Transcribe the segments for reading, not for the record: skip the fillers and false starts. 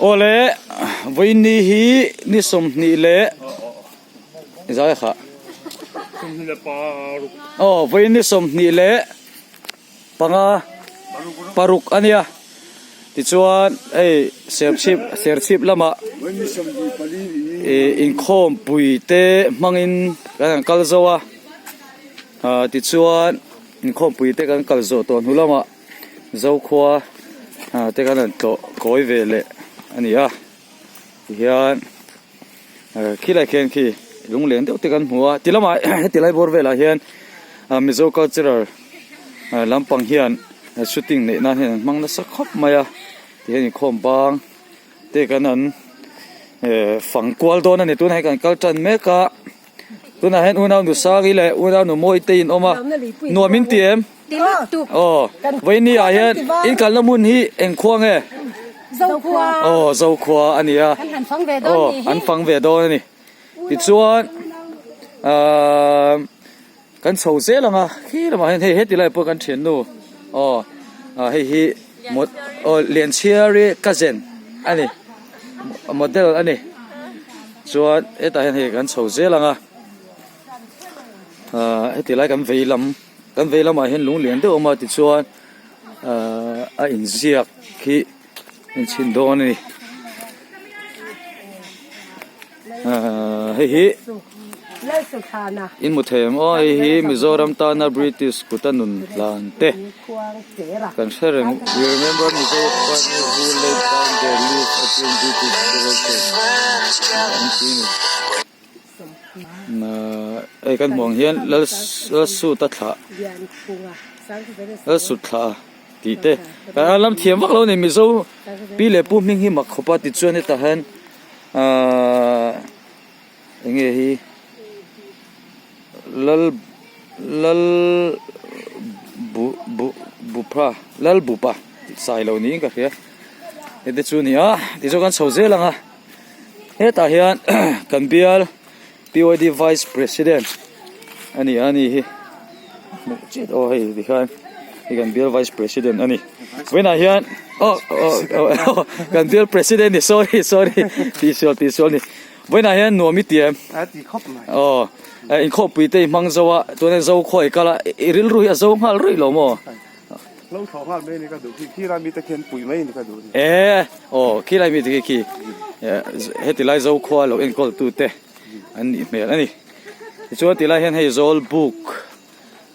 Awle vawiin hi ni 20 leh zai kha aw vawiin ni 20 leh panga paruk a nia tichuan hei serchhip serchhip lamah ih inkhawm pui te hmangin kan han kal zo a ah tichuan inkhawm pui te kan kal zawh tawh hnu lamah. Zokhua te khan an tlawh kawi ve leh a ni a tihian khilai khian khi lunglen deuh te kan hmu a ti lamah heti lai bawr velah hian Mizo cultural lampang hian shooting neih nan hian an hmang nasa khawp mai a tihian inkhawm bang te kan an fang kual dawn a ni tunah hian kan kal tan mek a. Tunah hian unau nu Sari leh unau nu Mawi te in awm a, nuam in ti em? Aw, vawiin ah hian in kalna hmun hi eng khua nge? Zokhua. Aw, Zokhua a ni a. Aw, an fang ve dawn a ni. Tichuan, ahh kan chho zel ang a, khi lamah hian hei heti lai pawh kan thiannu aw hei hi aw Lianchhiari cousin a ni. Model a ni chuan hetah hian hei kan chho zel ang a ahh heti lai kan vei lam kan vei lamah hian lung lian deuh a awm a tichuan ahh a inziak hi inchhin dawn a ni. Ahh hei hi in hmu thei ang aw hei hi Mizoram tana British kuta nun hlan te kan hre reng we remember Mizo pioneer who laid down their lives against British corruption an ti a ni ahh hei kan hmuh ang hian Lalsuta thlah Lalsut thlah tih te kan lam thiam vak lo a ni Mizo pi leh pu hming hi mak khawp a tichuan hetah hian. Ahh eng nge hi lal lal bu bu bupha lal bupa tih sai lo niin ka hria hete chu a ni a tichuan kan chho zel ang a hetah hian kan bial P Y D vice president a ni a ni hi hmuh chiah aw hei tikhian hei kan bial vice president a ni vawiinah hian aw aw kan bial president ni sorry sorry tihsual tihsual a ni vawiinah hian nuam i ti em aw inkhawmpui te i hmang zo a chuan zo khaw i kal a i rilru hi a zo nghal ruih lo maw. Lo thlawh nghal mai a ni ka duh khi khilai mite khian pui mai a ni ka duh ni. E aw khilai mite khi khi heti lai Zokhua lo enkawl tu te an nih hmel a ni. Tichuan tilai hian hei Zawlbuk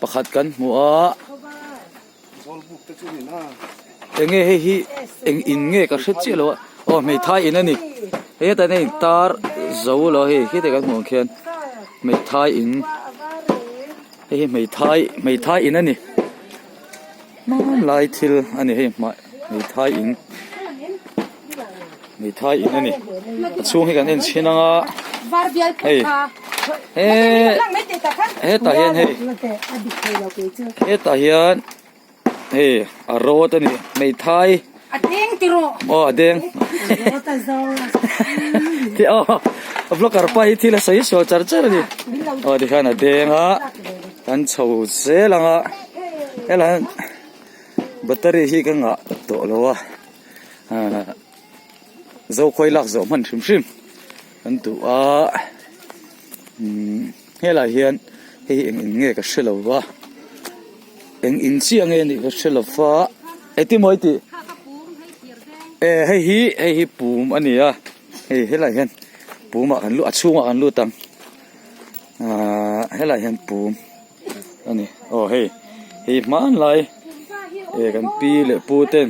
pakhat kan hmu a. Zawlbuk te chu ni na. Enge hei hi eng in nge ka hre chiah lo a aw hmeithai in a ni. Hei hetah hian hei tar zo lo hei khitah kan hmuh ang khian hmeithai in. Hei hi hmeithai hmeithai in a ni hmanlai thil a ni hei hmeithai in hmeithai in a ni a chhung hi kan en chhin ang a hei he hetah hian hei hetah hian hei a rawt a ni hmeithai a deng tiraw aw a deng aw a vlogger pa hi thil a sawi sual char char a ni aw tikhian a deng a kan chho zel ang a helai hian battery hi ka ngah tawh lo a ah zokhawi lak zawh hman hrim hrim kan duh a umm helai hian hei hi eng in nge ka hre lo va. Eng in chiah nge nih ka hre lo va engtin maw i tih e hei hi hei hi pum a ni a hei helai hian pum ah kan lut a chhungah kan lut ang ahh helai hian pum a ni aw hei hei hmanlai e kan pi leh pu ten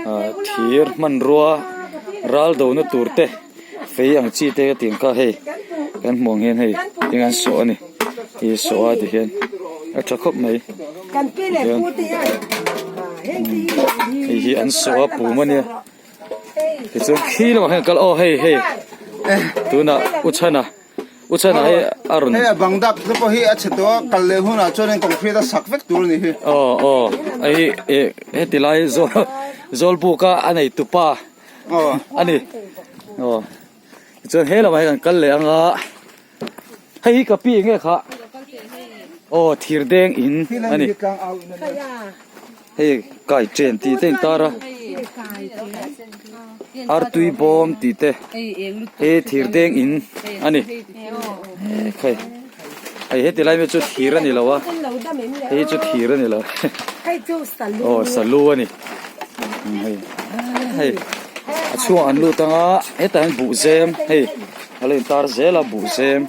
ah thir hmanrua ral do na tur te fei ang chi te ka tih ang kha hei kan hmuh ang hian hei tin an sawh a ni. Hi saw a ti hian a tha khawp mai tihian hei hi an saw a pum a nia tichuan khi lamah hian kal aw hei hei tunah u chhana u chhana hei a rawn hei a bang dak te pawh hi a chhe tawh a kal leh hunah chuan concrete a sak vek tur a ni hi aw aw hei heti lai zawl zawlbuk a a nei tupa a ni aw tichuan he lamah hian kan kal leh ang a. Hei hi ka pi enge kha aw thir deng in a ni hei kai chen tih te in tar a. Artui bawm tih te hi thir deng in a ni khai hei heti lai mi chu thir a ni lo a hei chu thir a ni lo aw salu a ni hei hei a chhungah an lut ang a hetah hian buhzem hei a lo intar zel a buhzem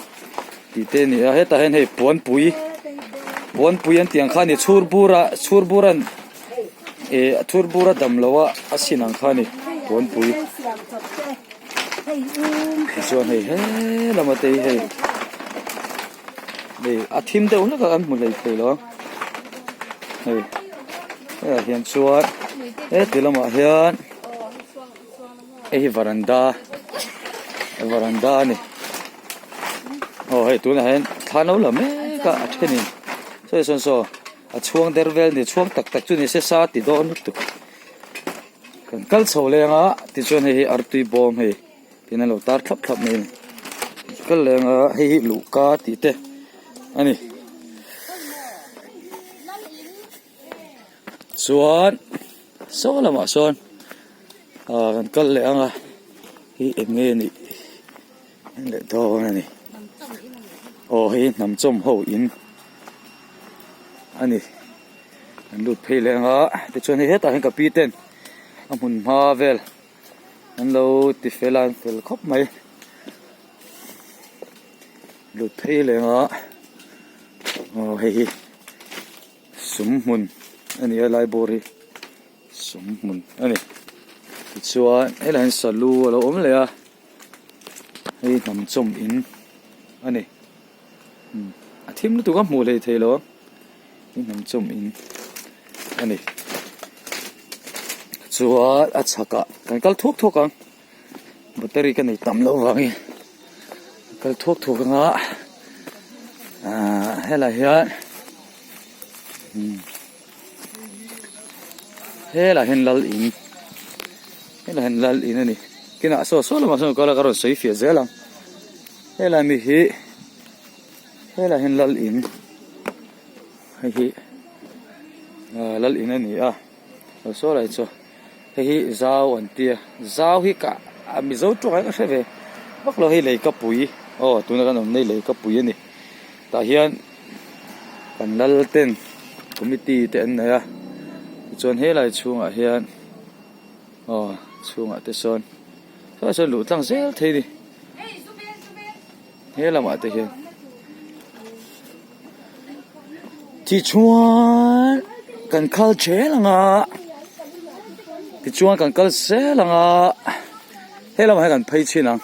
tih te a ni a hetah hian hei puanpui puanpui an tih ang kha a ni chhur bura chhur buran. Ih a thur bur a dam lo a a sin ang kha a ni puanpui tichuan hei he lama te hi hei hei a thim deuh hlek a kan hmu hlei thei lo a hei hei ah hian chuan heti lamah hian hei hi varanda varanda a ni aw hei tunah hian thla no la mek a a thenin sawi sawn saw. A chhuang der vel ni chhuang tak tak chu ni se sa ti dawn lutuk. Kan kal chho leng a tichuan hei hi artui bawm hei tin an lo tar thlap thlap mai a ni. Kal leng a hei hi luhka tih te a ni. Chuan saw lamah sawn ah kan kal leh ang a hi eng nge nih leh dawn a ni. Aw hei hnam chawm ho in a ni an lut phei leh ang a tichuan hei hetah hian ka pi ten a hmun hma vel an lo ti fel a an fel khawp mai lut phei leh ang a aw hei hi sum hmun a ni a lai bawr hi sum hmun a ni tichuan helaiah hian salu a lo awm leh a hei hnam chawm in a ni. A thim lutuk a hmuh hlei thei lo a i hnam chawm in a ni chuan a chhakah kan kal thuak thuak ang battery ka nei tam loh vangin kal thuak thuak ang a ahh helaiah hian umm helaiah hian lal in helaiah hian lal in a ni kinah saw saw lamah sawn kal a ka rawn sawi fiah zel ang. Helai mi hi helai hian lal in hei hi ah lal in a ni a lo saw lai chu hei hi zau an tia zau hi ka a mizo tawng ah hian ka hre ve vak lo hei lei ka pui aw tuna kan awmna hi lei ka pui a ni tah hian kan lal ten committee te an nei a tichuan helai chhungah hian aw chhungah te sawn saw sawn luh tlang zel thei a ni. He lamah te hian tichuan kan kal zel ang a tichuan kan kal zel ang a he lamah hian kan phei chhin ang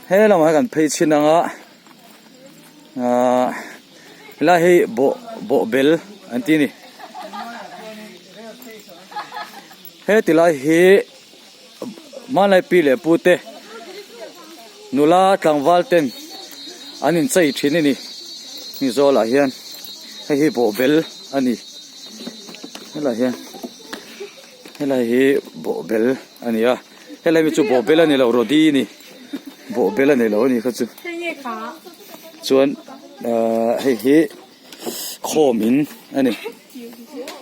he lamah hian kan phei chhin ang a ahh helai hi bawh bawhbel an ti a ni heti lai hi. Hmanlai pi leh pu te nula tlangval ten an inchei thin a ni ni zawlah hian hei hi bawhbel a ni helai hian helai hi bawhbel a ni a helai mi chu bawhbel a ni lo rody a ni bawhbel a ni lo a ni kha chu chuan ahh hei hi khawm in a ni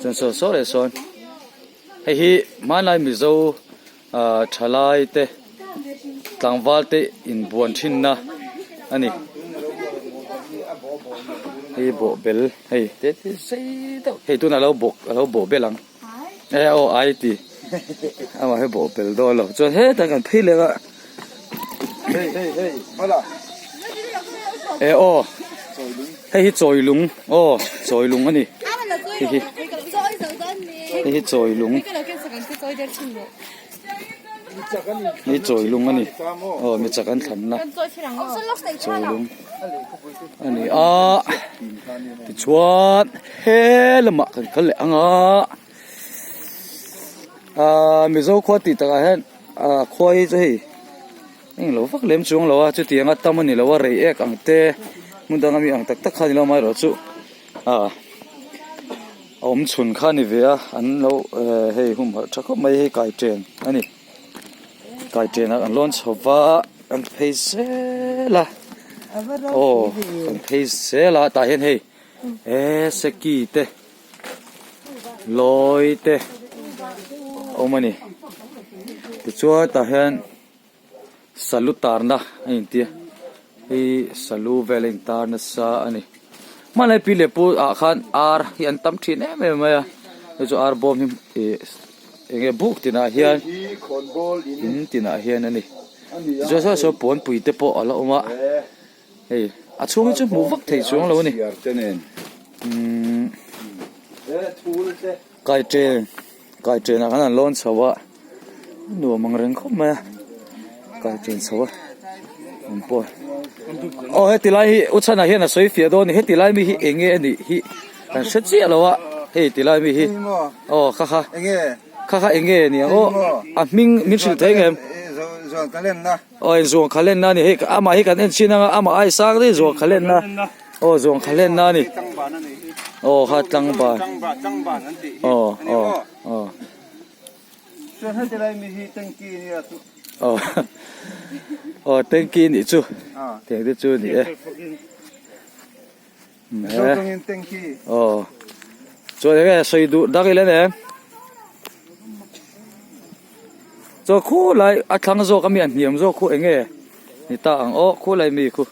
chuan saw saw leh sawn. Hei hi hmanlai Mizo ah thalai te tlangval te inbuan thinna a ni. Hei bawhbel hei te te sei deuh hei tunah alo bawk alo bawhbel ang e aw ai ti amah hi bawhbel dawn lo chuan hetah kan phei leh a e aw hei hi chawilung aw chawilung a ni hei hi. Hei hi chawi lung hei chawi lung a ni aw mi chak an thlan na chawi lung a ni a tichuan he lamah kan kal leh ang a ahh mizo khua tih takah hian ahh khua hi chu hei englo vak lem chuang lo a chutianga tam a ni lo a rei ek ang te hmun danga mi ang tak tak kha a ni lo amaherawh chu ah. A awm chhun kha a ni ve a an lo ehh hei humhalh tha khawp mai hei kaiṭen a ni kaiṭenah kan lawn chho va kan phei zel a aw kan phei zel a tah hian hei eee seki te lawi te. awm a ni tichuan tah hian salu tarna a intia hei salu vel a intar nasa a ni hmanlai pi leh pu ah khan ar hi an tam thin em em mai a chu chu ar bawm hi ih eng nge buk tinah hian in tinah hian a ni tichuan saw saw pawnpui te pawh a la awm a. Hei a chhung hi chu hmuh vak thei chuang lo a ni umm kaiṭen kaiṭen ah khan an lawn chho a nuam ang reng khawp mai a kaiṭen chho a awm pawh aw heti lai hi u chhana hian a sawi fiah dawn a ni heti lai mi hi eng nge a nih hi kan hre chiah lo a hei ti lai mi hi aw kha kha kha kha eng nge a ni ang aw a hming min hrilh thei ang em. Aw in zuang kha lenna a ni hei amah hi kan en chin anga amah ai sang daih zuang kha lenna aw zuang kha lenna a ni aw kha tlangban aw aw aw aw aw tanky nih chu tiang te chu a ni e aw chuan enge sawi duh dak ila nem. Chaw khu lai a thlang zawk a mi a hniam zawk khu eng nge ni ta ang aw khu lai mi khu.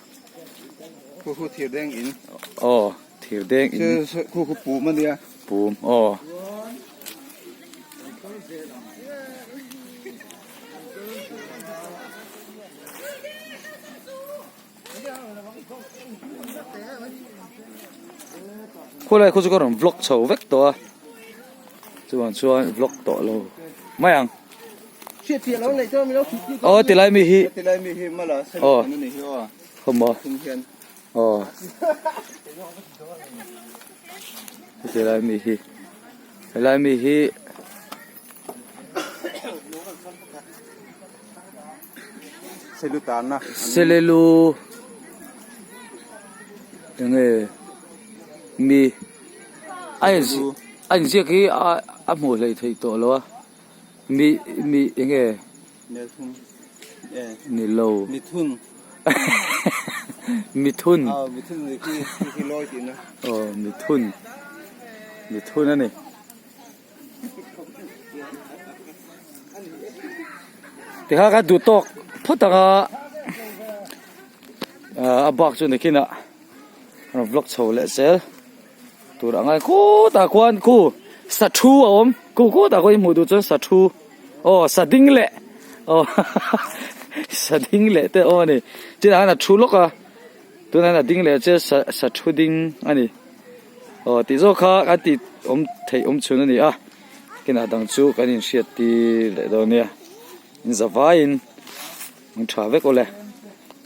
Khu khu thir deng in. Aw thir deng in. Khu khu pum a nia. Pum aw. Khawlai khu chu ka rawn vlog chho vek tawh a chuvang chuan vlog tawh lo mai ang aw tilai mi hi aw khawmaw aw tilai mi hi helai mi hi. Selelu enge mi a in a inziak hi a hmuh hleih theih tawh lo a mi mi enge ni lo mithun aw mithun mithun a ni. Tikha ka duh tawk phawt ang a a bak chu nakinah rawn vlog chho leh zel tur a ngai khutah khuan khu sathu a awm khu khutah khuan i hmuh duh chuan sathu aw sa ding leh aw sa ding leh te a awm a ni chinah khan a thu lawk a tunah hian a ding leh chiah sa sathu ding a ni. Aw tih zawk kha kan tih awm theih awm chhun a ni a kinah dang chu kan inhriat tir leh dawn nia in za vaiin an tha vek awle.